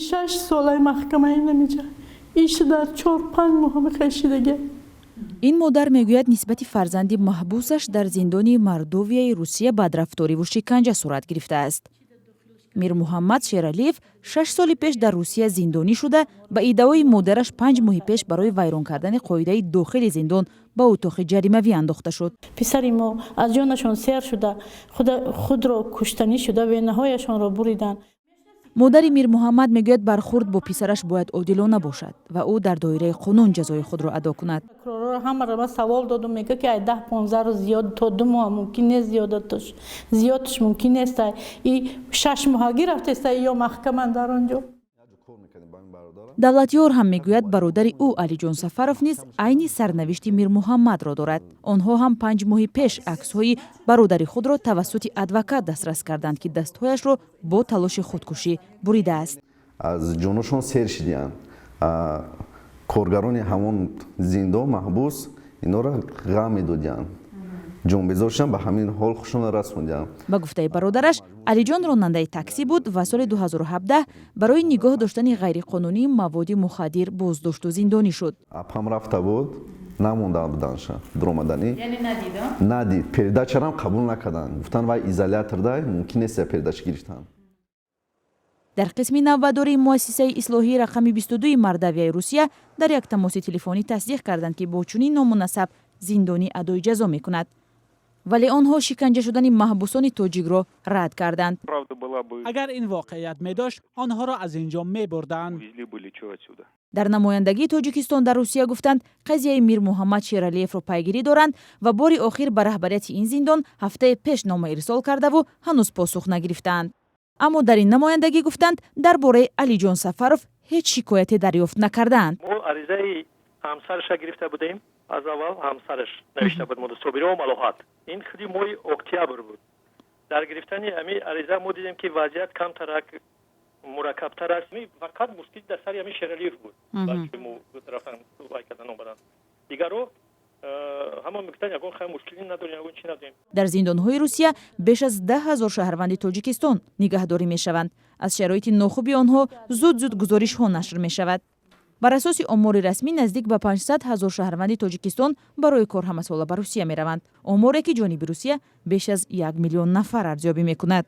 6 солаи маҳкамаи намиҷа иш дар 4-5 моҳ мехешидаге. Ин модар мегӯяд, нисбати фарзанди маҳбусаш дар зиндони Мордовияи Русия бадрафториву шиканҷа сурат гирифтааст. Мирмуҳаммад Шералиев 6 соли пеш дар Русия зиндонӣ шуда, ба иддаои модараш, 5 моҳи пеш барои вайрон кардани қоидаи дохили зиндон ба утоқи ҷаримавӣ андохта шуд. Писари мо аз ҷонашон сер шуда, худро куштанӣ шуда, венаҳояшонро буриданд. Модари Мирмуҳаммад мегӯяд, бархурд бо писараш бояд одилона бошад ва ӯ дар доираи қонун ҷазои худро адо кунад. Прокурорро ҳамаро ман савол додум, мега, ки ай 10-15 рӯз зиёд то 2 моҳ мумкин нест, зиёдаташ зиёдаш мумкин нест. И 6 моҳагӣ рафтеста ё маҳкаман дар он ҷо. Давлатёр ҳам мегӯяд, бародари ӯ Алиҷон Сафаров низ айни сарнавишти Мирмуҳаммадро дорад. Онҳо ҳам 5 моҳи пеш аксҳои бародари худро тавассути адвокат дастрас карданд, ки дастҳояшро бо талоши худкушӣ буридааст. Аз ҷоношон сер шидиянд. Коргарони ҳамон зиндон, маҳбус инора ғам медодиянд, ҷонбезор шуданд, ба ҳамин ҳол худшонро расондиям. Ба гуфтаи бародараш, Алиҷон ронандаи таксӣ буд ва соли 2017 барои нигоҳ доштани ғайриқонунии маводи мухаддир боздошту зиндонӣ шуд. Апам рафта буд, намонда буданша дуромаданӣ, надид. Передачарам қабул накарданд, гуфтанд, вай изоляторда, мумкин нест передача гирифтан. Дар қисми навбатдории муассисаи ислоҳии рақами 22 Мордовияи Русия дар як тамоси телефонӣ тасдиқ карданд, ки бо чунин ному насаб зиндонӣ адои ҷазо мекунад, вале онҳо шиканҷа шудани маҳбусони тоҷикро рад карданд. Агар ин воқеият медошт, онҳоро аз ин ҷо мебурданд. Дар намояндагии Тоҷикистон дар Русия гуфтанд, қазияи Мирмуҳаммад Шералиевро пайгирӣ доранд ва бори охир ба раҳбарияти ин зиндон ҳафтаи пеш нома ирсол кардаву ҳанӯз посух нагирифтаанд. Аммо дар ин намояндагӣ гуфтанд, дар бораи Алиҷон Сафаров ҳеҷ шикояте дарёфт накардаанд. Мо аризаи ҳамсараша гирифта будем. Аз аввал ҳамсараш навишта буд, Собиро Малоҳат. Ин худи моҳи октябр буд. Дар гирифтани ҳамин ариза мо дидем, ки вазъият камтарак мураккабтар аст. Фақат мушкил дар сари ҳамин Шералиев буд. Мо рафтан, вай кардан, омадан, дигаро ҳама мегуфтанд, ягон хай мушкилӣ надорем, ягон чӣ надорем. Дар зиндонҳои Русия беш аз 10 000 шаҳрванди Тоҷикистон нигаҳдорӣ мешаванд. Аз шароити нохуби онҳо зуд зуд гузоришҳо нашр мешавад. Бар асоси омори расмӣ, наздик ба 500 ҳазор шаҳрванди Тоҷикистон барои кор ҳамасола ба Русия мераванд, оморе ки ҷониби Русия беш аз 1 миллион нафар арзёбӣ мекунад.